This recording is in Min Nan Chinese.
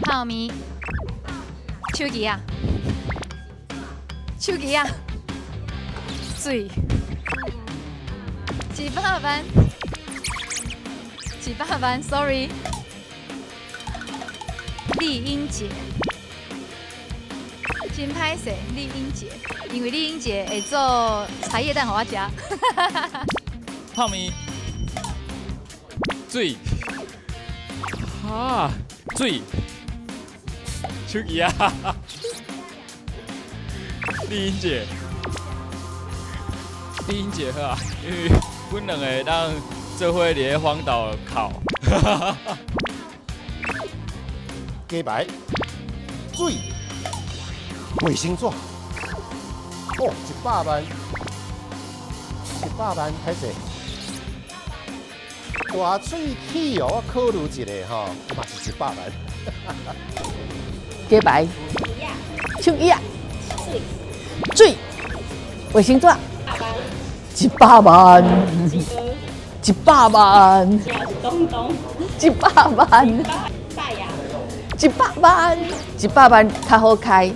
泡麵，手機仔，手機仔，水，100萬，一百萬，sorry，麗英姐，真歹勢，麗英姐，因為麗英姐會做茶葉蛋予我食。泡麵，水，哈，水，手機仔，麗英姐，麗英姐好啊，因為阮兩個會當做伙佇咧荒島哭。雞排，水，衛生紙，哦，一百萬，一百萬，歹勢。大喙齒哦，我考慮一下吼，嘛是一百萬。雞排，手機仔，水，衛生紙，一百萬，一百萬，一百萬，一百萬，一百萬較好開。